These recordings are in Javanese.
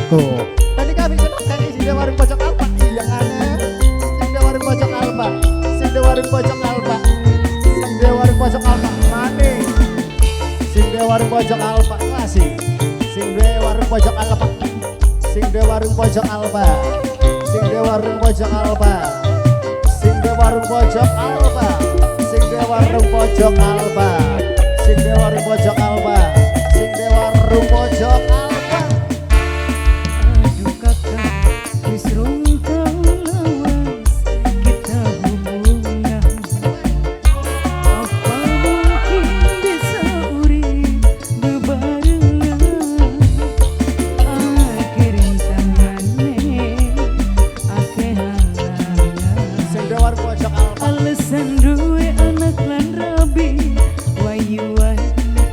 Aku. Tadi kami senang tadi sing warung pojok Alfa. Iya aneh. Sing warung pojok Alfa. Sing warung pojok Alfa. Sing warung pojok Alfa. Mane. Sing warung pojok Alfa. Masih. Sing warung pojok Alfa. Sing warung pojok Alfa. Sing warung pojok Alfa. Sing warung pojok Alfa. Sing warung pojok Alfa. Sing warung pojok Alfa. Sing warung pojok Alfa. Aduh kakak, wis rong taun lawas kita hubungan. Apa mungkin bisa urip bebarengan? Akeh rintangane, akeh halangan. Sing warung pojok Alfa. Alasan duwe anak lan rabi, wayu wae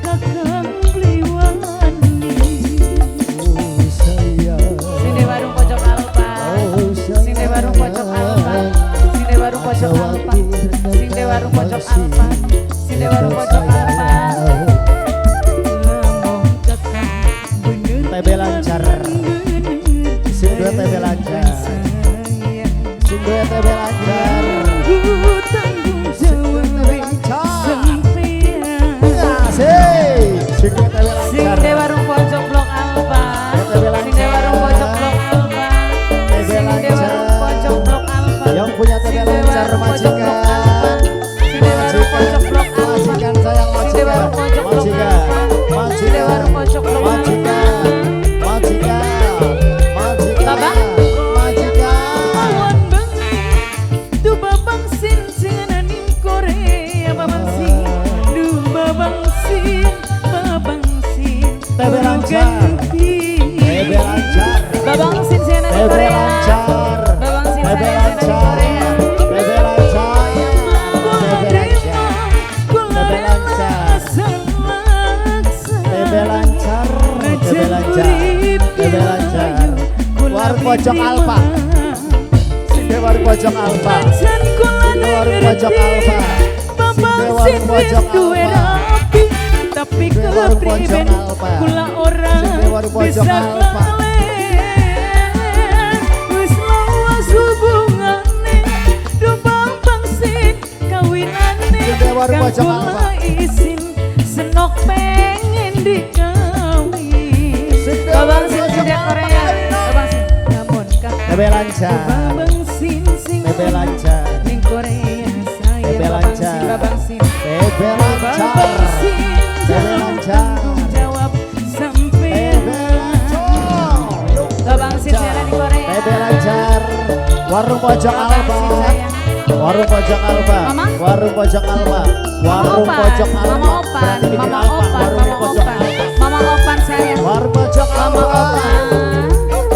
kakang beli wani. Oh sayang. Sing di warung pojok Alfa. Oh Sing di warung pojok Alfa. Sing di warung pojok Alfa. Sing di warung pojok Alfa. Sing di warung pojok Alfa. Ngomong kakang bener TB lancar. Bener Sing duwe TB lancar. Sayang. Sing duwe TB lancar. Tanggung tanggung Sing duwe TB jawab lancar. sampean. Asik. Sing duwe TB Sing lancar. di warung pojok blok Alfa. Sing di warung pojok blok Alfa. TB Sing di warung pojok blok Alfa. Yang punya TB Sing di lancar warung pojok blok majikan. Alfa. Sing di warung pojok blok Alfa. Majikan sayang Sing di majikan. warung pojok blok Majikan. Alfa. Sing di Majikan. warung pojok blok Alfa. Majikan. Majikan. Majikan. Babang. Majikan. Awan bengi du babang sin sing ning Korea babang sin du babang sin babang sin TB lancar. ganti. TB lancar. Babang sin sing di TB Korea. lancar. Babang sin TB sayang sing di lancar. Korea. TB lancar. Kula TB terima lancar. kula TB rela lancar. asal maksa. TB lancar. TB Najan lancar. urip TB lancar. kula Warung pojok terima. Alfa. Sing di warung pojok Alfa. Najan kula Sing di warung pojok ngerti Alfa. babang Sing di warung sin wis pojok duwe Alfa. rapi tapi Sing di warung pojok kepriben Alfa. kula ora Sing di warung pojok bisa Alfa. lalen. Wis lawas hubungane du babang sin kawinane Sing di warung kang pojok kula Alfa. isin senok pengen dikawin. Sing di Babang warung sin sing pojok di Alfa. Korea. Babang sin. Namun kakak TB lancar. babang sin sing TB lancar. ning Korea saya TB babang lancar. sin babang sin TB lancar. babang sin TB jaluk lancar. tanggung jawab sampean. TB lancar. Babang sin sing di Korea. TB lancar. Warung pojok Babang Alfa. sin sayang. Warung pojok Alfa. Mama? Warung pojok Alfa. Warung Opan, pojok Alfa. Mama Opan, Berarti bikin Mama Alfa. Opan, Warung Mama pojok Opan, Alfa. Mama Opan sayang. Warung pojok Mama Alfa. Opan,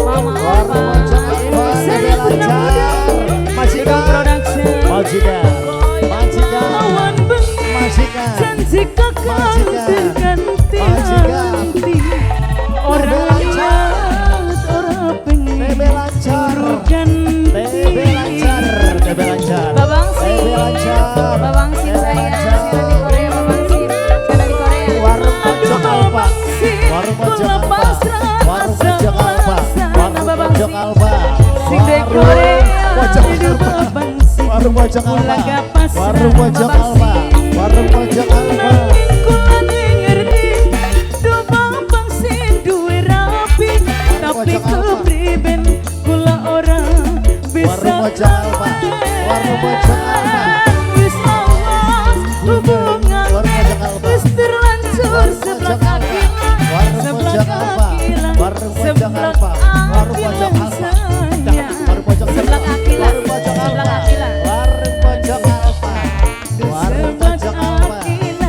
Mama Warung Opan. pojok Alfa. TB lancar. Majikan. Production. Majikan. Majikan. Awan bengi Majikan. janji kakang Majikan. terganti Majikan. hati. Ora TB lancar. niat ora pengen TB lancar. turu ganti. TB lancar. TB lancar. Babang sin, TB lancar. Babang sin TB sayang, lancar. sing di Korea, Babang sin, sing di Korea. Warung pojok Aduh Alfa. babang sin Warung pojok kula Alfa. pasrah Warung asal pojok Alfa. laksana Warung babang pojok sin. Alfa. Sing di Warung Korea pojok aduh Alfa. babang sin Warung pojok kula Alfa. gak pasrah Warung pojok babang Alfa. sin. Warung pojok Alfa. Nanging kula ngerti du babang sin duwe rapi tapi pojok Alfa. kepriben kula ora bisa Warung pojok Alfa. Warung pojok Alfa. Wis awas hubungane Warung pojok Alfa. wis terlanjur Warung sebelah pojok Alfa. kaki Warung sebelah pojok Alfa. kaki Warung pojok sebelah Alfa. Warung kaki pojok Alfa. sayang. Warung pojok Sebelah kaki lah. Warung pojok Sebelah Alfa. kaki lah. Warung pojok Alfa. Warung Sebelah pojok Alfa. kaki lah.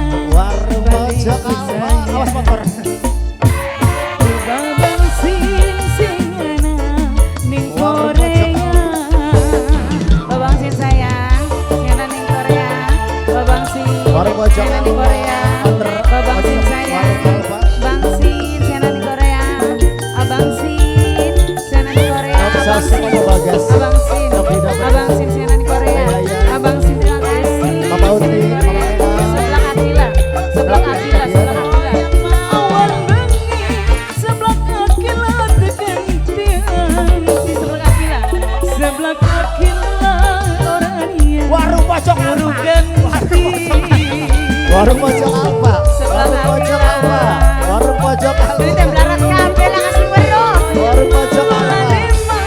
Alfa. Warung pojok Alfa. Duit melarat kabeh lah kasih weruh. Warung pojok Alfa.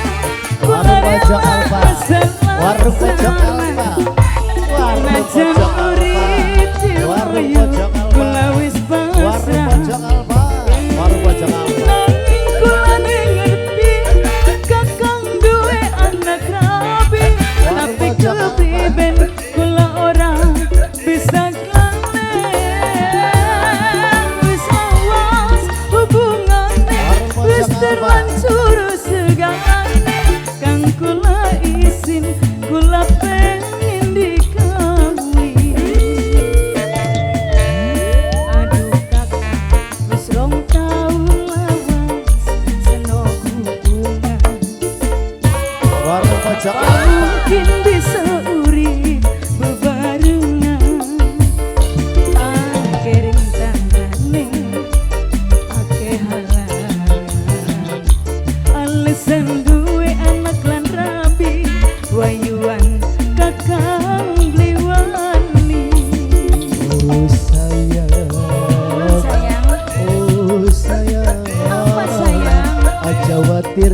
Warung pojok Alfa. Warung pojok Alfa. Warung Najan pojok Alfa. urip Warung diwoyo pojok Alfa. kula wis Warung pasrah. pojok Alfa. Warung pojok Alfa. Nanging kula ngerti kakang duwe anak rabi, tapi pojok Alfa. kepriben kula ora bisa klalen. Wis awas hubungane Warung pojok wis Alfa. terlanjur segalane, kang kula isin kula pengen dikawin. Aduh kakak, wis 2 taun lawas seno hubungan. Warung pojok Alfa. Mungkin bisa urip bebarengan. Akeh rintangane, akeh halangan. Alasan duwe anak lan rabi, wayuan kakang beli wani. Oh sayang. Sayang. Oh sayang. Apa sayang? Aja khawatir.